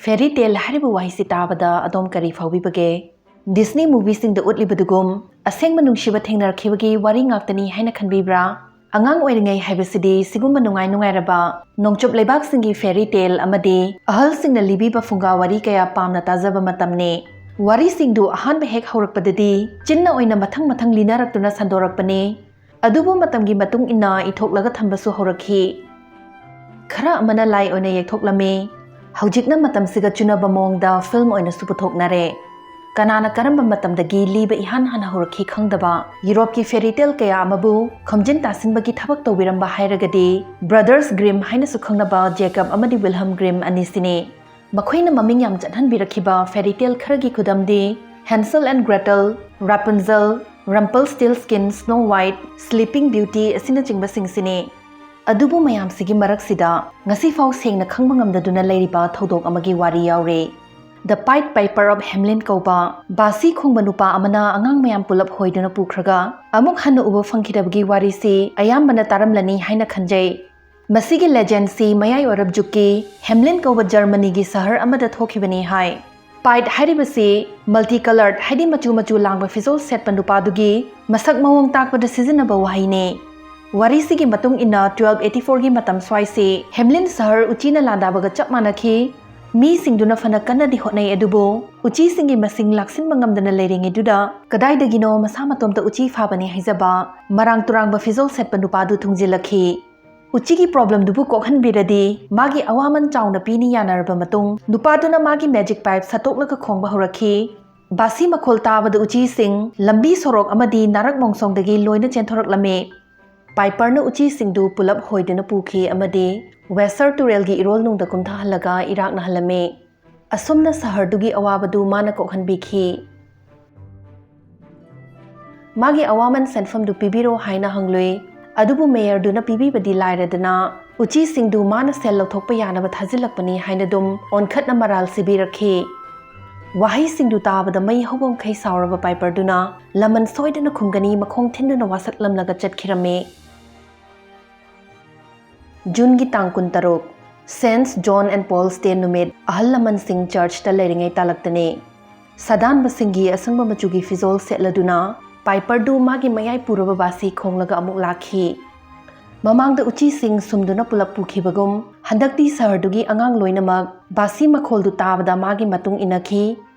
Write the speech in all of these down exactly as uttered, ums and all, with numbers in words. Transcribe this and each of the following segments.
Fairy tale ꯍꯥꯏꯔꯤꯕ ꯋꯥꯍꯩꯁꯤ ꯇꯥꯕꯗ ꯑꯗꯣꯝ ꯀꯔꯤ ꯐꯥꯎꯕꯤꯕꯒꯦ? Disney movieꯁꯤꯡꯗ ꯎꯠꯂꯤꯕꯗꯨꯒꯨꯝ ꯑꯁꯦꯡꯕ ꯅꯨꯡꯁꯤꯕ ꯊꯦꯡꯅꯔꯛꯈꯤꯕꯒꯤ ꯋꯥꯔꯤ ꯉꯥꯛꯇꯅꯤ ꯍꯥꯏꯅ ꯈꯟꯕꯤꯕ꯭ꯔꯥ? ꯑꯉꯥꯡ ꯑꯣꯏꯔꯤꯉꯩ ꯍꯥꯏꯕꯁꯤꯗꯤ ꯁꯤꯒꯨꯝꯕ ꯅꯨꯡꯉꯥꯏ ꯅꯨꯡꯉꯥꯏꯔꯕ ꯅꯣꯡꯆꯨꯞ ꯂꯩꯕꯥꯛꯁꯤꯡꯒꯤ fairy tale ꯑꯃꯗꯤ ꯑꯍꯜꯁꯤꯡꯅ ꯂꯤꯕꯤꯕ ꯐꯨꯡꯒꯥ ꯋꯥꯔꯤ ꯀꯌꯥ ꯄꯥꯝꯅ ꯇꯥꯖꯕ ꯃꯇꯝꯅꯤ꯫ ꯋꯥꯔꯤꯁꯤꯡꯗꯨ ꯑꯍꯥꯟꯕ ꯍꯦꯛ ꯍꯧꯔꯛꯄꯗꯗꯤ ꯆꯤꯟꯅ ꯑꯣꯏꯅ ꯃꯊꯪ ꯃꯊꯪ ꯂꯤꯅꯔꯛꯇꯨꯅ ꯁꯟꯗꯣꯔꯛꯄꯅꯤ꯫ ꯑꯗꯨꯕꯨ ꯃꯇꯝꯒꯤ ꯃꯇꯨꯡ ꯏꯟꯅ ꯏꯊꯣꯛꯂꯒ ꯊꯝꯕꯁꯨ ꯍꯧꯔꯛꯈꯤ꯫ ꯈꯔ ꯑꯃꯅ ꯂꯥꯏ ꯑꯣꯏꯅ ꯌꯦꯛꯊꯣꯛꯂꯝꯃꯤ꯫ ꯍꯧꯖꯤꯛꯅ ꯃꯇꯝꯁꯤꯒ ꯆꯨꯅꯕ ꯃꯑꯣꯡꯗ film ꯑꯣꯏꯅꯁꯨ ꯄꯨꯊꯣꯛꯅꯔꯦ꯫ ꯀꯅꯥꯅ ꯀꯔꯝꯕ ꯃꯇꯝꯗꯒꯤ ꯂꯤꯕ ꯏꯍꯥꯟ ꯍꯥꯟꯅ ꯍꯧꯔꯛꯈꯤ ꯈꯪꯗꯕ ꯌꯨꯔꯣꯞꯀꯤ fairy tale ꯀꯌꯥ ꯑꯃꯕꯨ ꯈꯣꯝꯖꯤꯟ ꯇꯥꯁꯤꯟꯕꯒꯤ ꯊꯕꯛ ꯇꯧꯕꯤꯔꯝꯕ ꯍꯥꯏꯔꯒꯗꯤ Brothers Grimm ꯍꯥꯏꯅꯁꯨ ꯈꯪꯅꯕ Jacob ꯑꯃꯗꯤ Wilhelm Grimm ꯑꯅꯤꯁꯤꯅꯤ꯫ ꯃꯈꯣꯏꯅ ꯃꯃꯤꯡ ꯌꯥꯝ ꯆꯠꯍꯟꯕꯤꯔꯛꯈꯤꯕ fairy tale ꯈꯔꯒꯤ ꯈꯨꯗꯝꯗꯤ Hansel and Gretel, Rapunzel, Rumpelstiltskin, Snow White, Sleeping Beauty ꯑꯁꯤꯅꯆꯤꯡꯕꯁꯤꯡꯁꯤꯅꯤ꯫ ꯑꯗꯨꯕꯨ ꯃꯌꯥꯝꯁꯤꯒꯤ ꯃꯔꯛꯁꯤꯗ ꯉꯁꯤꯐꯥꯎ ꯁꯦꯡꯅ ꯈꯪꯕ ꯉꯝꯗꯗꯨꯅ ꯂꯩꯔꯤꯕ ꯊꯧꯗꯣꯛ ꯑꯃꯒꯤ ꯋꯥꯔꯤ ꯌꯥꯎꯔꯤ꯫ The Pied Piper of Hamelin ꯀꯧꯕ ꯕꯥꯁꯤ ꯈꯣꯡꯕ ꯅꯨꯄꯥ ꯑꯃꯅ ꯑꯉꯥꯡ ꯃꯌꯥꯝ ꯄꯨꯂꯞ ꯍꯣꯏꯗꯨꯅ ꯄꯨꯈ꯭ꯔꯒ ꯑꯃꯨꯛ ꯍꯟꯅ ꯎꯕ ꯐꯪꯈꯤꯗꯕꯒꯤ ꯋꯥꯔꯤꯁꯤ ꯑꯌꯥꯝꯕꯅ ꯇꯥꯔꯝꯂꯅꯤ ꯍꯥꯏꯅ ꯈꯟꯖꯩ꯫ ꯃꯁꯤꯒꯤ legendꯁꯤ ꯃꯌꯥꯏ ꯑꯣꯏꯔꯞ ꯖꯨꯒꯀꯤ ꯍꯦꯝꯂꯤꯟ ꯀꯧꯕ ꯖꯔꯃꯅꯤꯒꯤ ꯁꯍꯔ ꯑꯃꯗ ꯊꯣꯛꯈꯤꯕꯅꯤ ꯍꯥꯏ꯫ Pied ꯍꯥꯏꯔꯤꯕꯁꯤ multicoloured ꯍꯥꯏꯗꯤ ꯃꯆꯨ ꯃꯆꯨ ꯂꯥꯡꯕ ꯐꯤꯖꯣꯜ ꯁꯦꯠꯄ ꯅꯨꯄꯥꯗꯨꯒꯤ ꯃꯁꯛ ꯃꯑꯣꯡ ꯇꯥꯛꯄꯗ ꯁꯤꯖꯤꯟꯅꯕ ꯋꯥꯍꯩꯅꯤ꯫ ꯋꯥꯔꯤꯁꯤꯒꯤ ꯃꯇꯨꯡ ꯏꯟꯅ twelve eighty fourꯒꯤ ꯃꯇꯝ ꯁ꯭ꯋꯥꯏꯁꯤ ꯍꯦꯝꯂꯤꯟ ꯁꯍꯔ ꯎꯆꯤꯅ ꯂꯥꯟꯗꯥꯕꯒ ꯆꯞ ꯃꯥꯟꯅꯈꯤ꯫ ꯃꯤꯁꯤꯡꯗꯨꯅ ꯐꯅ ꯀꯟꯅꯗꯤ ꯍꯣꯠꯅꯩ, ꯑꯗꯨꯕꯨ ꯎꯆꯤꯁꯤꯡꯒꯤ ꯃꯁꯤꯡ ꯂꯥꯛꯁꯤꯟꯕ ꯉꯝꯗꯅ ꯂꯩꯔꯤꯉꯩꯗꯨꯗ ꯀꯗꯥꯏꯗꯒꯤꯅꯣ ꯃꯁꯥ ꯃꯇꯣꯝꯇ ꯎꯆꯤ ꯐꯥꯕꯅꯤ ꯍꯥꯏꯖꯕ ꯃꯔꯥꯡ ꯇꯨꯔꯥꯡꯕ ꯐꯤꯖꯣꯜ ꯁꯦꯠꯄ ꯅꯨꯄꯥꯗꯨ ꯊꯨꯡꯖꯤꯜꯂꯛꯈꯤ꯫ ꯎꯆꯤꯒꯤ problemꯗꯨꯕꯨ ꯀꯣꯛꯍꯟꯕꯤꯔꯗꯤ ꯃꯥꯒꯤ ꯑꯋꯥꯃꯟ ꯆꯥꯎꯅ ꯄꯤꯅꯤ ꯌꯥꯅꯔꯕ ꯃꯇꯨꯡ, ꯅꯨꯄꯥꯗꯨꯅ ꯃꯥꯒꯤ magic pipe ꯁꯠꯇꯣꯛꯂꯒ ꯈꯣꯡꯕ ꯍꯧꯔꯛꯈꯤ꯫ ꯕꯥꯁꯤ ꯃꯈꯣꯜ ꯇꯥꯕꯗ ꯎꯆꯤꯁꯤꯡ ꯂꯝꯕꯤ ꯁꯣꯔꯣꯛ ꯑꯃꯗꯤ ꯅꯥꯔꯛ ꯃꯣꯡꯁꯣꯡꯗꯒꯤ ꯂꯣꯏꯅ ꯆꯦꯟꯊꯣꯔꯛꯂꯝꯃꯤ꯫ Piperꯅ ꯎꯆꯤꯁꯤꯡꯗꯨ ꯄꯨꯂꯞ ꯍꯣꯏꯗꯨꯅ ꯄꯨꯈꯤ ꯑꯃꯗꯤ Weser ꯇꯨꯔꯦꯜꯒꯤ ꯏꯔꯣꯜꯅꯨꯡꯗ ꯀꯨꯝꯊꯍꯜꯂꯒ ꯏꯔꯥꯛꯅꯍꯜꯂꯝꯃꯤ꯫ ꯑꯁꯨꯝꯅ ꯁꯍꯔꯗꯨꯒꯤ ꯑꯋꯥꯕꯗꯨ ꯃꯥꯅ ꯀꯣꯛꯍꯟꯕꯤꯈꯤ꯫ ꯃꯥꯒꯤ ꯑꯋꯥꯃꯟ ꯁꯦꯟꯐꯝꯗꯨ ꯄꯤꯕꯤꯔꯣ ꯍꯥꯏꯅ ꯍꯪꯂꯨꯏ꯫ ꯑꯗꯨꯕꯨ mayorꯗꯨꯅ ꯄꯤꯕꯤꯕꯗꯤ ꯂꯥꯏꯔꯗꯅ, ꯎꯆꯤꯁꯤꯡꯗꯨ ꯃꯥꯅ ꯁꯦꯜ ꯂꯧꯊꯣꯛꯄ ꯌꯥꯅꯕ ꯊꯥꯖꯤꯜꯂꯛꯄꯅꯤ ꯍꯥꯏꯅ ꯑꯗꯨꯝ ꯑꯣꯟꯈꯠꯅ ꯃꯔꯥꯜ ꯁꯤꯕꯤꯔꯛꯈꯤ꯫ ꯋꯥꯍꯩꯁꯤꯡꯗꯨ ꯇꯥꯕꯗ ꯃꯩ ꯍꯧꯕ ꯃꯈꯩ ꯁꯥꯎꯔꯕ Piperꯗꯨꯅ ꯂꯃꯟ ꯁꯣꯏꯗꯅ ꯈꯨꯝꯒꯅꯤ ꯃꯈꯣꯡ ꯊꯤꯟꯗꯨꯅ ꯋꯥꯁꯛꯂꯝꯂꯒ ꯆꯠꯈꯤꯔꯝꯃꯤ꯫ ꯖꯨꯟꯒꯤ ꯇꯥꯡ ꯀꯨꯟꯇꯔꯨꯛ꯫ Saints John and Paul's Day ꯅꯨꯃꯤꯠ ꯑꯍꯜ ꯂꯃꯟꯁꯤꯡ ꯆꯔꯆꯇ ꯂꯩꯔꯤꯉꯩ ꯇꯥꯂꯛꯇꯅꯤ꯫ ꯁꯥꯗꯥꯟꯕꯁꯤꯡꯒꯤ ꯑꯁꯪꯕ ꯃꯆꯨꯒꯤ ꯐꯤꯖꯣꯜ ꯁꯦꯠꯂꯗꯨꯅ ꯄꯥꯏꯄꯔꯗꯨ ꯃꯥꯒꯤ ꯃꯌꯥꯏ ꯄꯨꯔꯕ ꯕꯥꯁꯤ ꯈꯣꯡꯂꯒ ꯑꯃꯨꯛ ꯂꯥꯛꯈꯤ꯫ ꯃꯃꯥꯡꯗ ꯎꯆꯤꯁꯤꯡ ꯁꯨꯝꯗꯨꯅ ꯄꯨꯂꯞ ꯄꯨꯈꯤꯕꯒꯨꯝ, ꯍꯟꯗꯛꯇꯤ ꯁꯍꯔꯗꯨꯒꯤ ꯑꯉꯥꯡ ꯂꯣꯏꯅꯃꯛ ꯕꯥꯁꯤ ꯃꯈꯣꯜꯗꯨ ꯇꯥꯕꯗ ꯃꯥꯒꯤ ꯃꯇꯨꯡ ꯏꯟꯅꯈꯤ꯫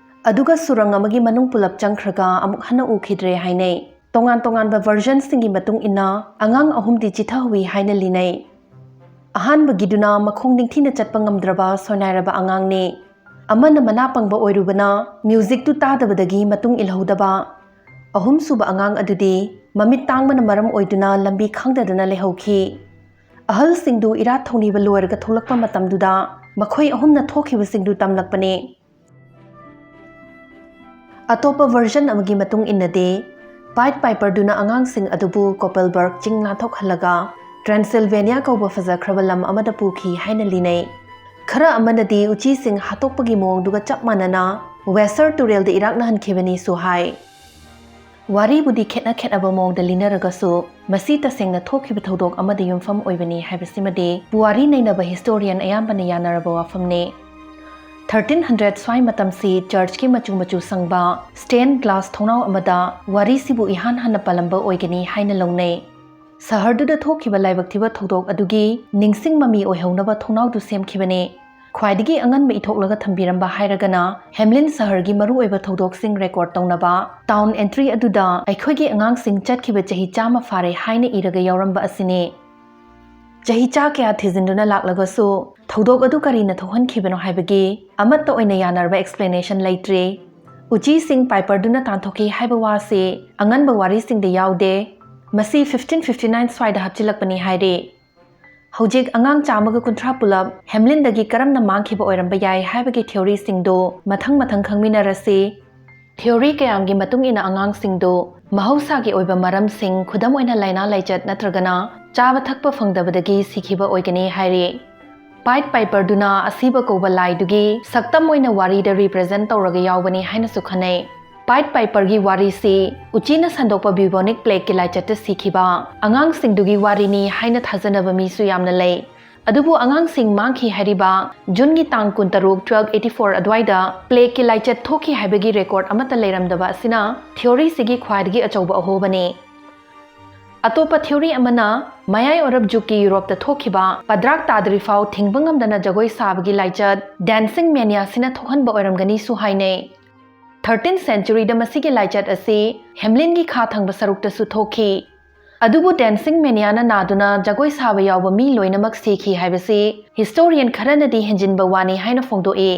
ꯑꯗꯨꯒ ꯁꯨꯔꯪ ꯑꯃꯒꯤ ꯃꯅꯨꯡ ꯄꯨꯂꯞ ꯆꯪꯈ꯭ꯔꯒ ꯑꯃꯨꯛ ꯍꯟꯅ ꯎꯈꯤꯗ꯭ꯔꯦ ꯍꯥꯏꯅꯩ꯫ ꯇꯣꯉꯥꯟ ꯇꯣꯉꯥꯟꯕ versionꯁꯤꯡꯒꯤ ꯃꯇꯨꯡ ꯏꯟꯅ ꯑꯉꯥꯡ ꯑꯍꯨꯝꯗꯤ ꯆꯤꯊꯍꯧꯏ ꯍꯥꯏꯅ ꯂꯤꯅꯩ꯫ ꯑꯍꯥꯟꯕꯒꯤꯗꯨꯅ ꯃꯈꯣꯡ ꯅꯤꯡꯊꯤꯅ ꯆꯠꯄ ꯉꯝꯗ꯭ꯔꯕ ꯁꯣꯏꯅꯥꯏꯔꯕ ꯑꯉꯥꯡꯅꯤ꯫ ꯑꯃꯅ ꯃꯅꯥ ꯄꯪꯕ ꯑꯣꯏꯔꯨꯕꯅ musicꯇꯨ ꯇꯥꯗꯕꯗꯒꯤ ꯃꯇꯨꯡ ꯏꯜꯍꯧꯗꯕ꯫ ꯑꯍꯨꯝꯁꯨꯕ ꯑꯉꯥꯡ ꯑꯗꯨꯗꯤ ꯃꯃꯤꯠ ꯇꯥꯡꯕꯅ ꯃꯔꯝ ꯑꯣꯏꯗꯨꯅ ꯂꯝꯕꯤ ꯈꯪꯗꯗꯅ ꯂꯩꯍꯧꯈꯤ꯫ ꯑꯍꯜꯁꯤꯡꯗꯨ ꯏꯔꯥꯠ ꯊꯧꯅꯤꯕ ꯂꯣꯏꯔꯒ ꯊꯣꯛꯂꯛꯄ ꯃꯇꯝꯗꯨꯗ ꯃꯈꯣꯏ ꯑꯍꯨꯝꯅ ꯊꯣꯛꯈꯤꯕꯁꯤꯡꯗꯨ ꯇꯝꯂꯛꯄꯅꯤ꯫ ꯑꯇꯣꯞꯄ version ꯑꯃꯒꯤ ꯃꯇꯨꯡ ꯏꯟꯅꯗꯤ, Pied Piperꯗꯨꯅ ꯑꯉꯥꯡꯁꯤꯡ ꯑꯗꯨꯕꯨ Kopelberg ꯆꯤꯡ ꯂꯥꯟꯊꯣꯛꯍꯜꯂꯒ Transylvania ꯀꯧꯕ ꯐꯖꯈ꯭ꯔꯕ ꯂꯝ ꯑꯃꯗ ꯄꯨꯈꯤ ꯍꯥꯏꯅ ꯂꯤꯅꯩ꯫ ꯈꯔ ꯑꯃꯅꯗꯤ ꯎꯆꯤꯁꯤꯡ ꯍꯥꯠꯇꯣꯛꯄꯒꯤ ꯃꯑꯣꯡꯗꯨꯒ ꯆꯞ ꯃꯥꯟꯅꯅ Weser ꯇꯨꯔꯦꯜꯗ ꯏꯔꯥꯛꯅꯍꯟꯈꯤꯕꯅꯤꯁꯨ ꯍꯥꯏ꯫ ꯋꯥꯔꯤꯕꯨꯗꯤ ꯈꯦꯠꯅ ꯈꯦꯠꯅꯕ ꯃꯑꯣꯡꯗ ꯂꯤꯅꯔꯒꯁꯨ, ꯃꯁꯤ ꯇꯁꯦꯡꯅ ꯊꯣꯛꯈꯤꯕ ꯊꯧꯗꯣꯛ ꯑꯃꯗ ꯌꯨꯝꯐꯝ ꯑꯣꯏꯕꯅꯤ ꯍꯥꯏꯕꯁꯤꯃꯗꯤ ꯄꯨꯋꯥꯔꯤ ꯅꯩꯅꯕ historian ꯑꯌꯥꯝꯕꯅ ꯌꯥꯅꯔꯕ ꯋꯥꯐꯝꯅꯤ꯫ Thirteen hundred ꯁ꯭ꯋꯥꯏ ꯃꯇꯝꯁꯤ ꯆꯔꯆꯀꯤ ꯃꯆꯨ ꯃꯆꯨ ꯁꯪꯕ stained glass ꯊꯣꯡꯅꯥꯎ ꯑꯃꯗ ꯋꯥꯔꯤꯁꯤꯕꯨ ꯏꯍꯥꯟ ꯍꯥꯟꯅ ꯄꯜꯂꯝꯕ ꯑꯣꯏꯒꯅꯤ ꯍꯥꯏꯅ ꯂꯧꯅꯩ꯫ ꯁꯍꯔꯗꯨꯗ ꯊꯣꯛꯈꯤꯕ ꯂꯥꯏꯕꯛ ꯊꯤꯕ ꯊꯧꯗꯣꯛ ꯑꯗꯨꯒꯤ ꯅꯤꯡꯁꯤꯡ ꯃꯃꯤ ꯑꯣꯏꯍꯧꯅꯕ ꯊꯣꯡꯅꯥꯎꯗꯨ ꯁꯦꯝꯈꯤꯕꯅꯤ꯫ ꯈ꯭ꯋꯥꯏꯗꯒꯤ ꯑꯉꯟꯕ ꯏꯊꯣꯛꯂꯒ ꯊꯝꯕꯤꯔꯝꯕ ꯍꯥꯏꯔꯒꯅ, ꯍꯦꯝꯂꯤꯟ ꯁꯍꯔꯒꯤ ꯃꯔꯨꯑꯣꯏꯕ ꯊꯧꯗꯣꯛꯁꯤꯡ record ꯇꯧꯅꯕ town entry ꯑꯗꯨꯗ ꯑꯩꯈꯣꯏꯒꯤ ꯑꯉꯥꯡꯁꯤꯡ ꯆꯠꯈꯤꯕ ꯆꯍꯤ ꯆꯥꯝꯃ ꯐꯥꯔꯦ ꯍꯥꯏꯅ ꯏꯔꯒ ꯌꯥꯎꯔꯝꯕ ꯑꯁꯤꯅꯤ꯫ ꯆꯍꯤ ꯆꯥ ꯀꯌꯥ ꯊꯤꯖꯤꯟꯗꯨꯅ ꯂꯥꯛꯂꯒꯁꯨ ꯊꯧꯗꯣꯛ ꯑꯗꯨ ꯀꯔꯤꯅ ꯊꯣꯛꯍꯟꯈꯤꯕꯅꯣ ꯍꯥꯏꯕꯒꯤ ꯑꯃꯠꯇ ꯑꯣꯏꯅ ꯌꯥꯅꯔꯕ explanation ꯂꯩꯇ꯭ꯔꯤ꯫ ꯎꯆꯤꯁꯤꯡ ꯄꯥꯏꯄꯔꯗꯨꯅ ꯇꯥꯟꯊꯣꯛꯈꯤ ꯍꯥꯏꯕ ꯋꯥꯁꯤ ꯑꯉꯟꯕ ꯋꯥꯔꯤꯁꯤꯡꯗ ꯌꯥꯎꯗꯦ꯫ ꯃꯁꯤ fifteen fifty nine ꯁ꯭ꯋꯥꯏꯗ ꯍꯥꯞꯆꯤꯜꯂꯛꯄꯅꯤ ꯍꯥꯏꯔꯤ꯫ ꯍꯧꯖꯤꯛ ꯑꯉꯥꯡ ꯆꯥꯝꯃꯒ ꯀꯨꯟꯊ꯭ꯔꯥ ꯄꯨꯂꯞ ꯍꯦꯝꯂꯤꯟꯗꯒꯤ ꯀꯔꯝꯅ ꯃꯥꯡꯈꯤꯕ ꯑꯣꯏꯔꯝꯕ ꯌꯥꯏ ꯍꯥꯏꯕꯒꯤ theoryꯁꯤꯡꯗꯨ ꯃꯊꯪ ꯃꯊꯪ ꯈꯪꯃꯤꯟꯅꯔꯁꯤ꯫ Theory ꯀꯌꯥꯝꯒꯤ ꯃꯇꯨꯡ ꯏꯟꯅ ꯑꯉꯥꯡꯁꯤꯡꯗꯨ ꯃꯍꯧꯁꯥꯒꯤ ꯑꯣꯏꯕ ꯃꯔꯝꯁꯤꯡ, ꯈꯨꯗꯝ ꯑꯣꯏꯅ ꯂꯥꯏꯅꯥ ꯂꯥꯏꯆꯠ ꯅꯠꯇ꯭ꯔꯒꯅ ꯆꯥꯕ ꯊꯛꯄ ꯐꯪꯗꯕꯗꯒꯤ ꯁꯤꯈꯤꯕ ꯑꯣꯏꯒꯅꯤ ꯍꯥꯏꯔꯤ꯫ Pied Piperꯗꯨꯅ ꯑꯁꯤꯕ ꯀꯧꯕ ꯂꯥꯏꯗꯨꯒꯤ ꯁꯛꯇꯝ ꯑꯣꯏꯅ ꯋꯥꯔꯤꯗ represent ꯇꯧꯔꯒ ꯌꯥꯎꯕꯅꯤ ꯍꯥꯏꯅꯁꯨ ꯈꯟꯅꯩ꯫ Pied Piperꯒꯤ ꯋꯥꯔꯤꯁꯤ ꯎꯆꯤꯅ ꯁꯟꯗꯣꯛꯄ bubonic plagueꯀꯤ ꯂꯥꯏꯆꯠꯇ ꯁꯤꯈꯤꯕ ꯑꯉꯥꯡꯁꯤꯡꯗꯨꯒꯤ ꯋꯥꯔꯤꯅꯤ ꯍꯥꯏꯅ ꯊꯥꯖꯅꯕ ꯃꯤꯁꯨ ꯌꯥꯝꯅ ꯂꯩ꯫ ꯑꯗꯨꯕꯨ ꯑꯉꯥꯡꯁꯤꯡ ꯃꯥꯡꯈꯤ ꯍꯥꯏꯔꯤꯕ ꯖꯨꯟꯒꯤ ꯇꯥꯡ ꯀꯨꯟꯇꯔꯨꯛ, twelve eighty four ꯑꯗꯨꯋꯥꯏꯗ ꯄ꯭ꯂꯦꯒꯀꯤ ꯂꯥꯏꯆꯠ ꯊꯣꯛꯈꯤ ꯍꯥꯏꯕꯒꯤ ꯔꯦꯀꯣꯔꯗ ꯑꯃꯠꯇ ꯂꯩꯔꯝꯗꯕ ꯑꯁꯤꯅ ꯊꯤꯑꯣꯔꯤꯁꯤꯒꯤ ꯈ꯭ꯋꯥꯏꯗꯒꯤ ꯑꯆꯧꯕ ꯑꯍꯣꯕꯅꯤ꯫ ꯑꯇꯣꯞꯄ ꯊꯤꯑꯣꯔꯤ ꯑꯃꯅ ꯃꯌꯥꯏ ꯑꯣꯏꯔꯞ ꯖꯨꯒꯀꯤ ꯌꯨꯔꯣꯞꯇ ꯊꯣꯛꯈꯤꯕ ꯄꯗ꯭ꯔꯥꯛ ꯇꯥꯗ꯭ꯔꯤꯐꯥꯎ ꯊꯤꯡꯕ ꯉꯝꯗꯅ ꯖꯒꯣꯏ ꯁꯥꯕꯒꯤ ꯂꯥꯏꯆꯠ, ꯗꯦꯟꯁꯤꯡ ꯃꯦꯅꯤꯌꯥꯁꯤꯅ ꯊꯣꯛꯍꯟꯕ ꯑꯣꯏꯔꯝꯒꯅꯤꯁꯨ ꯍꯥꯏꯅꯩ꯫ Thirteenth centuryꯗ ꯃꯁꯤꯒꯤ ꯂꯥꯏꯆꯠ ꯑꯁꯤ ꯍꯦꯝꯂꯤꯟꯒꯤ ꯈꯥ ꯊꯪꯕ ꯁꯔꯨꯛꯇꯁꯨ ꯊꯣꯛꯈꯤ꯫ ꯑꯗꯨꯕꯨ ꯗꯦꯟꯁꯤꯡ ꯃꯦꯅꯤꯌꯥꯅ ꯅꯥꯗꯨꯅ ꯖꯒꯣꯏ ꯁꯥꯕ ꯌꯥꯎꯕ ꯃꯤ ꯂꯣꯏꯅꯃꯛ ꯁꯤꯈꯤ ꯍꯥꯏꯕꯁꯤ ꯍꯤꯁꯇꯣꯔꯤꯌꯟ ꯈꯔꯅꯗꯤ ꯍꯦꯟꯖꯤꯟꯕ ꯋꯥꯅꯤ ꯍꯥꯏꯅ ꯐꯣꯡꯗꯣꯛꯏ꯫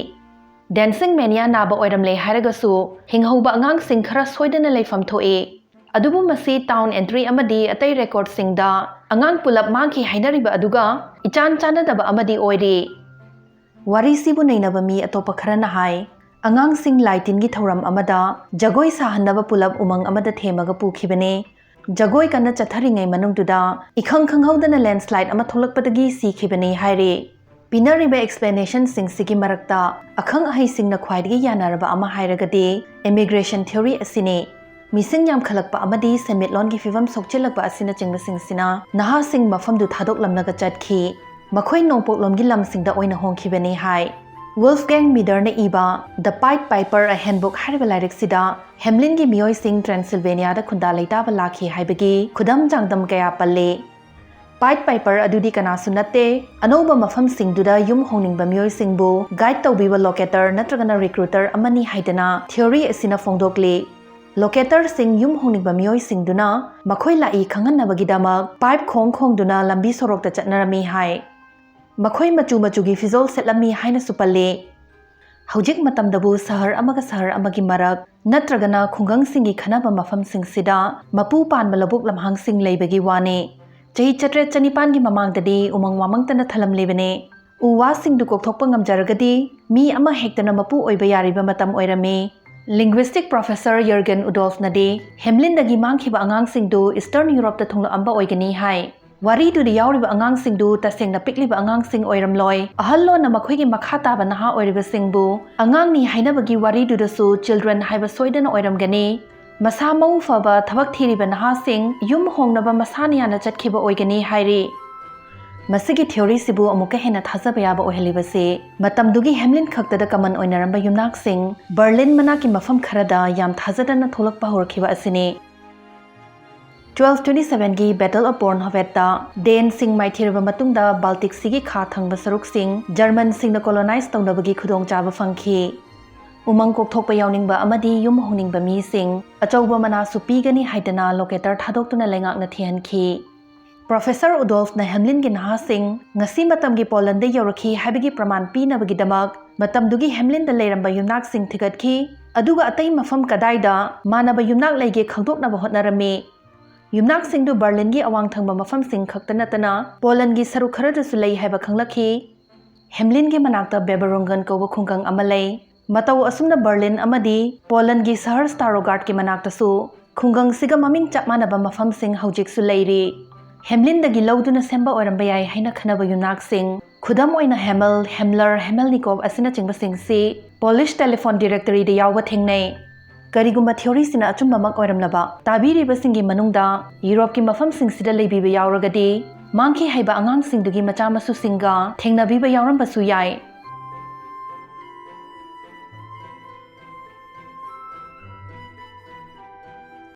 ꯗꯦꯟꯁꯤꯡ ꯃꯦꯅꯤꯌꯥ ꯅꯥꯕ ꯑꯣꯏꯔꯝꯂꯦ ꯍꯥꯏꯔꯒꯁꯨ ꯍꯤꯡꯍꯧꯕ ꯑꯉꯥꯡꯁꯤꯡ ꯈꯔ ꯁꯣꯏꯗꯅ ꯂꯩꯐꯝ ꯊꯣꯛꯏ꯫ ꯑꯗꯨꯕꯨ ꯃꯁꯤ ꯇꯥꯎꯟ ꯑꯦꯟꯇ꯭ꯔꯤ ꯑꯃꯗꯤ ꯑꯇꯩ ꯔꯦꯀꯣꯔꯗꯁꯤꯡꯗ ꯑꯉꯥꯡ ꯄꯨꯂꯞ ꯃꯥꯡꯈꯤ ꯍꯥꯏꯅꯔꯤꯕ ꯑꯗꯨꯒ ꯏꯆꯥꯟ ꯆꯥꯟꯅꯗꯕ ꯑꯃꯗꯤ ꯑꯣꯏꯔꯤ꯫ ꯋꯥꯔꯤꯁꯤꯕꯨ ꯅꯩꯅꯕ ꯃꯤ ꯑꯇꯣꯞꯄ ꯈꯔꯅ ꯍꯥꯏ, ꯑꯉꯥꯡꯁꯤꯡ ꯂꯥꯏ ꯇꯤꯟꯒꯤ ꯊꯧꯔꯝ ꯑꯃꯗ ꯖꯒꯣꯏ ꯁꯥꯍꯟꯅꯕ ꯄꯨꯂꯞ ꯎꯃꯪ ꯑꯃꯗ ꯊꯦꯝꯃꯒ ꯄꯨꯈꯤꯕꯅꯤ꯫ ꯖꯒꯣꯏ ꯀꯟꯅ ꯆꯠꯊꯔꯤꯉꯩ ꯃꯅꯨꯡꯗꯨꯗ ꯏꯈꯪ ꯈꯪꯍꯧꯗꯅ ꯂꯦꯟꯁꯂꯥꯏꯠ ꯑꯃ ꯊꯣꯛꯂꯛꯄꯗꯒꯤ ꯁꯤꯈꯤꯕꯅꯤ ꯍꯥꯏꯔꯤ꯫ ꯄꯤꯅꯔꯤꯕ ꯑꯦꯛꯁꯄ꯭ꯂꯦꯅꯦꯁꯟꯁꯤꯡꯁꯤꯒꯤ ꯃꯔꯛꯇ ꯑꯈꯪ ꯑꯍꯩꯁꯤꯡꯅ ꯈ꯭ꯋꯥꯏꯗꯒꯤ ꯌꯥꯅꯔꯕ ꯑꯃ ꯍꯥꯏꯔꯒꯗꯤ ꯏꯃꯤꯒ꯭ꯔꯦꯁꯟ ꯊꯤꯑꯣꯔꯤ ꯑꯁꯤꯅꯤ꯫ ꯃꯤꯁꯤꯡ ꯌꯥꯝꯈꯠꯂꯛꯄ ꯑꯃꯗꯤ ꯁꯦꯟꯃꯤꯠꯂꯣꯟꯒꯤ ꯐꯤꯕꯝ ꯁꯣꯛꯆꯤꯜꯂꯛꯄ ꯑꯁꯤꯅꯆꯤꯡꯕꯁꯤꯡꯁꯤꯅ ꯅꯍꯥꯁꯤꯡ ꯃꯐꯝꯗꯨ ꯊꯥꯗꯣꯛꯂꯝꯂꯒ ꯆꯠꯈꯤ꯫ ꯃꯈꯣꯏ ꯅꯣꯡꯄꯣꯛꯂꯣꯝꯒꯤ ꯂꯝꯁꯤꯡꯗ ꯑꯣꯏꯅ ꯍꯣꯡꯈꯤꯕꯅꯤ ꯍꯥꯏ꯫ ꯋꯨꯜꯐꯒꯦꯡ ꯃꯤꯗꯔꯅ ꯏꯕ The Pied Piper, A Handbook ꯍꯥꯏꯔꯤꯕ ꯂꯥꯏꯔꯤꯛꯁꯤꯗ ꯍꯦꯝꯂꯤꯟꯒꯤ ꯃꯤꯑꯣꯏꯁꯤꯡ ꯇ꯭ꯔꯦꯟꯁꯤꯜꯚꯦꯅꯤꯌꯥꯗ ꯈꯨꯟꯗꯥ ꯂꯩꯇꯥꯕ ꯂꯥꯛꯈꯤ ꯍꯥꯏꯕꯒꯤ ꯈꯨꯗꯝ ꯆꯥꯡꯗꯝ ꯀꯌꯥ ꯄꯜꯂꯤ꯫ ꯄꯥꯏꯠ ꯄꯥꯏꯄꯔ ꯑꯗꯨꯗꯤ ꯀꯅꯥꯁꯨ ꯅꯠꯇꯦ, ꯑꯅꯧꯕ ꯃꯐꯝꯁꯤꯡꯗꯨꯗ ꯌꯨꯝ ꯍꯣꯡꯅꯤꯡꯕ ꯃꯤꯑꯣꯏꯁꯤꯡꯕꯨ ꯒꯥꯏꯗ ꯇꯧꯕꯤꯕ ꯂꯣꯀꯦꯇꯔ ꯅꯠꯇ꯭ꯔꯒꯅ ꯔꯤꯀ꯭ꯔꯨꯇꯔ ꯑꯃꯅꯤ ꯍꯥꯏꯗꯅ ꯊꯤꯑꯣꯔꯤ ꯑꯁꯤꯅ ꯐꯣꯡꯗꯣꯛꯂꯤ꯫ ꯂꯣꯀꯦꯇꯔꯁꯤꯡ ꯌꯨꯝ ꯍꯣꯡꯅꯤꯡꯕ ꯃꯤꯑꯣꯏꯁꯤꯡꯗꯨꯅ ꯃꯈꯣꯏ ꯂꯥꯛꯏ ꯈꯪꯍꯟꯅꯕꯒꯤꯗꯃꯛ ꯄꯥꯏꯞ ꯈꯣꯡ ꯈꯣꯡꯗꯨꯅ ꯂꯝꯕꯤ ꯁꯣꯔꯣꯛꯇ ꯆꯠꯅꯔꯝꯃꯤ ꯍꯥꯏ꯫ ꯃꯈꯣꯏ ꯃꯆꯨ ꯃꯆꯨꯒꯤ ꯐꯤꯖꯣꯜ ꯁꯦꯠꯂꯝꯃꯤ ꯍꯥꯏꯅꯁꯨ ꯄꯜꯂꯤ꯫ ꯍꯧꯖꯤꯛ ꯃꯇꯝꯗꯕꯨ ꯁꯍꯔ ꯑꯃꯒ ꯁꯍꯔ ꯑꯃꯒꯤ ꯃꯔꯛ ꯅꯠꯇ꯭ꯔꯒꯅ ꯈꯨꯡꯒꯪꯁꯤꯡꯒꯤ ꯈꯟꯅꯕ ꯃꯐꯝꯁꯤꯡꯁꯤꯗ ꯃꯄꯨ ꯄꯥꯟꯕ ꯂꯧꯕꯨꯛ ꯂꯝꯍꯥꯡꯁꯤꯡ ꯂꯩꯕꯒꯤ ꯋꯥꯅꯤ꯫ ꯆꯍꯤ ꯆꯥꯇ꯭ꯔꯦꯠ ꯆꯅꯤꯄꯥꯟꯒꯤ ꯃꯃꯥꯡꯗꯗꯤ ꯎꯃꯪ ꯋꯥꯃꯪꯇꯅ ꯊꯜꯂꯝꯂꯤꯕꯅꯤ꯫ ꯎ ꯋꯥꯁꯤꯡꯗꯨ ꯀꯣꯛꯊꯣꯛꯄ ꯉꯝꯖꯔꯒꯗꯤ ꯃꯤ ꯑꯃ ꯍꯦꯛꯇꯅ ꯃꯄꯨ ꯑꯣꯏꯕ ꯌꯥꯔꯤꯕ ꯃꯇꯝ ꯑꯣꯏꯔꯝꯃꯤ꯫ ꯂꯤꯡꯒ꯭ꯋꯤꯁꯇꯤꯛ ꯄ꯭ꯔꯣꯐꯦꯁꯔ ꯌꯔꯒꯦꯟ ꯎꯗꯣꯜꯐꯅꯗꯤ ꯍꯦꯝꯂꯤꯟꯗꯒꯤ ꯃꯥꯡꯈꯤꯕ ꯑꯉꯥꯡꯁꯤꯡꯗꯨ ꯏꯁꯇꯔꯟ ꯌꯨꯔꯣꯞꯇ ꯊꯨꯡꯂꯛꯑꯝꯕ ꯑꯣꯏꯒꯅꯤ ꯍꯥꯏ꯫ ꯋꯥꯔꯤꯗꯨꯗ ꯌꯥꯎꯔꯤꯕ ꯑꯉꯥꯡꯁꯤꯡꯗꯨ ꯇꯁꯦꯡꯅ ꯄꯤꯛꯂꯤꯕ ꯑꯉꯥꯡꯁꯤꯡ ꯑꯣꯏꯔꯝꯂꯣꯏ꯫ ꯑꯍꯜ ꯂꯣꯟꯅ ꯃꯈꯣꯏꯒꯤ ꯃꯈꯥ ꯇꯥꯕ ꯅꯍꯥ ꯑꯣꯏꯔꯤꯕꯁꯤꯡꯕꯨ ꯑꯉꯥꯡꯅꯤ ꯍꯥꯏꯅꯕꯒꯤ ꯋꯥꯔꯤꯗꯨꯗꯁꯨ ꯆꯤꯜꯗ꯭ꯔꯦꯟ ꯍꯥꯏꯕ ꯁꯣꯏꯗꯅ ꯑꯣꯏꯔꯝꯒꯅꯤ꯫ ꯃꯁꯥ ꯃꯎ ꯐꯕ ꯊꯕꯛ ꯊꯤꯔꯤꯕ ꯅꯍꯥꯁꯤꯡ ꯌꯨꯝ ꯍꯣꯡꯅꯕ ꯃꯁꯥꯅ ꯌꯥꯅ ꯆꯠꯈꯤꯕ ꯑꯣꯏꯒꯅꯤ ꯍꯥꯏꯔꯤ꯫ ꯃꯁꯤꯒꯤ ꯊꯤꯑꯣꯔꯤꯁꯤꯕꯨ ꯑꯃꯨꯛꯀ ꯍꯦꯟꯅ ꯊꯥꯖꯕ ꯌꯥꯕ ꯑꯣꯏꯍꯜꯂꯤꯕꯁꯤ ꯃꯇꯝꯗꯨꯒꯤ ꯍꯦꯝꯂꯤꯟ ꯈꯛꯇꯗ ꯀꯃꯟ ꯑꯣꯏꯅꯔꯝꯕ ꯌꯨꯝꯅꯥꯛꯁꯤꯡ ꯕꯔꯂꯤꯟ ꯃꯅꯥꯛꯀꯤ ꯃꯐꯝ ꯈꯔꯗ ꯌꯥꯝ ꯊꯥꯖꯗꯅ ꯊꯣꯛꯂꯛꯄ ꯍꯧꯔꯛꯈꯤꯕ ꯑꯁꯤꯅꯤ꯫ ꯇ꯭ꯋꯦꯜꯐ ꯇ꯭ꯋꯦꯟꯇꯤ ꯁꯚꯦꯟꯒꯤ ꯕꯦꯇꯜ ꯑꯣꯐ ꯕꯣꯔꯟꯍꯣꯚꯦꯠꯇ ꯗꯦꯟꯁꯤꯡ ꯃꯥꯏꯊꯤꯔꯕ ꯃꯇꯨꯡꯗ ꯕꯥꯜꯇꯤꯛ ꯁꯤꯒꯤ ꯈꯥ ꯊꯪꯕ ꯁꯔꯨꯛꯁꯤꯡ ꯖꯔꯃꯟꯁꯤꯡꯅ ꯀꯣꯂꯣꯅꯥꯏꯖ ꯇꯧꯅꯕꯒꯤ ꯈꯨꯗꯣꯡꯆꯥꯕ ꯐꯪꯈꯤ꯫ ꯎꯃꯪ ꯀꯣꯛꯊꯣꯛꯄ ꯌꯥꯎꯅꯤꯡꯕ ꯑꯃꯗꯤ ꯌꯨꯝ ꯍꯣꯡꯅꯤꯡꯕ ꯃꯤꯁꯤꯡ ꯑꯆꯧꯕ ꯃꯅꯥꯁꯨ ꯄꯤꯒꯅꯤ ꯍꯥꯏꯗꯅ ꯂꯣꯀꯦꯇꯔ ꯊꯥꯗꯣꯛꯇꯨꯅ ꯂꯩꯉꯥꯛꯅ ꯊꯤꯍꯟꯈꯤ꯫ ꯄ꯭ꯔꯣꯐꯦꯁꯔ ꯎꯗꯣꯜꯐꯅ ꯍꯦꯝꯂꯤꯟꯒꯤ ꯅꯍꯥꯁꯤꯡ ꯉꯁꯤ ꯃꯇꯝꯒꯤ ꯄꯣꯂꯟꯗ ꯌꯧꯔꯛꯈꯤ ꯍꯥꯏꯕꯒꯤ ꯄ꯭ꯔꯃꯥꯟ ꯄꯤꯅꯕꯒꯤꯗꯃꯛ ꯃꯇꯝꯗꯨꯒꯤ ꯍꯦꯝꯂꯤꯟꯗ ꯂꯩꯔꯝꯕ ꯌꯨꯝꯅꯥꯛꯁꯤꯡ ꯊꯤꯒꯠꯈꯤ, ꯑꯗꯨꯒ ꯑꯇꯩ ꯃꯐꯝ ꯀꯗꯥꯏꯗ ꯃꯥꯟꯅꯕ ꯌꯨꯝꯅꯥꯛ ꯂꯩꯒꯦ ꯈꯪꯗꯣꯛꯅꯕ ꯍꯣꯠꯅꯔꯝꯃꯤ꯫ ꯌꯨꯝꯅꯥꯛꯁꯤꯡꯗꯨ ꯕꯔꯂꯤꯟꯒꯤ ꯑꯋꯥꯡ ꯊꯪꯕ ꯃꯐꯝꯁꯤꯡ ꯈꯛꯇ ꯅꯠꯇꯅ ꯄꯣꯂꯟꯒꯤ ꯁꯔꯨꯛ ꯈꯔꯗꯁꯨ ꯂꯩ ꯍꯥꯏꯕ ꯈꯪꯂꯛꯈꯤ꯫ ꯍꯦꯝꯂꯤꯟꯒꯤ ꯃꯅꯥꯛꯇ ꯕꯦꯕꯔꯨꯡꯒꯟ ꯀꯧꯕ ꯈꯨꯡꯒꯪ ꯑꯃ ꯂꯩ꯫ ꯃꯇꯧ ꯑꯁꯨꯝꯅ ꯕꯔꯂꯤꯟ ꯑꯃꯗꯤ ꯄꯣꯂꯟꯒꯤ ꯁꯍꯔ ꯁ꯭ꯇꯥꯔꯣꯒꯥꯔꯠꯀꯤ ꯃꯅꯥꯛꯇꯁꯨ ꯈꯨꯡꯒꯪꯁꯤꯒ ꯃꯃꯤꯡ ꯆꯞ ꯃꯥꯟꯅꯕ ꯃꯐꯝꯁꯤꯡ ꯍꯧꯖꯤꯛꯁꯨ ꯂꯩꯔꯤ꯫ ꯍꯦꯝꯂꯤꯟꯗꯒꯤ ꯂꯧꯗꯨꯅ ꯁꯦꯝꯕ ꯑꯣꯏꯔꯝꯕ ꯌꯥꯏ ꯍꯥꯏꯅ ꯈꯟꯅꯕ ꯌꯨꯝꯅꯥꯛꯁꯤꯡ, ꯈꯨꯗꯝ ꯑꯣꯏꯅ ꯍꯦꯃꯜ, ꯍꯦꯝꯂꯔ, ꯍꯦꯃꯦꯜꯅꯤꯀꯣꯞ ꯑꯁꯤꯅꯆꯤꯡꯕꯁꯤꯡꯁꯤ ꯄꯣꯂꯤꯁ ꯇꯦꯂꯤꯐꯣꯟ ꯗꯤꯔꯦꯛꯇꯔꯤꯗ ꯌꯥꯎꯕ ꯊꯦꯡꯅꯩ꯫ ꯀꯔꯤꯒꯨꯝꯕ ꯊꯤꯑꯣꯔꯤꯁꯤꯅ ꯑꯆꯨꯝꯕꯃꯛ ꯑꯣꯏꯔꯝꯂꯕ, ꯇꯥꯕꯤꯔꯤꯕꯁꯤꯡꯒꯤ ꯃꯅꯨꯡꯗ ꯌꯨꯔꯣꯞꯀꯤ ꯃꯐꯝꯁꯤꯡꯁꯤꯗ ꯂꯩꯕꯤꯕ ꯌꯥꯎꯔꯒꯗꯤ, ꯃꯥꯡꯈꯤ ꯍꯥꯏꯕ ꯑꯉꯥꯡꯁꯤꯡꯗꯨꯒꯤ ꯃꯆꯥ ꯃꯁꯨꯁꯤꯡꯒ ꯊꯦꯡꯅꯕꯤꯕ ꯌꯥꯎꯔꯝꯕꯁꯨ ꯌꯥꯏ꯫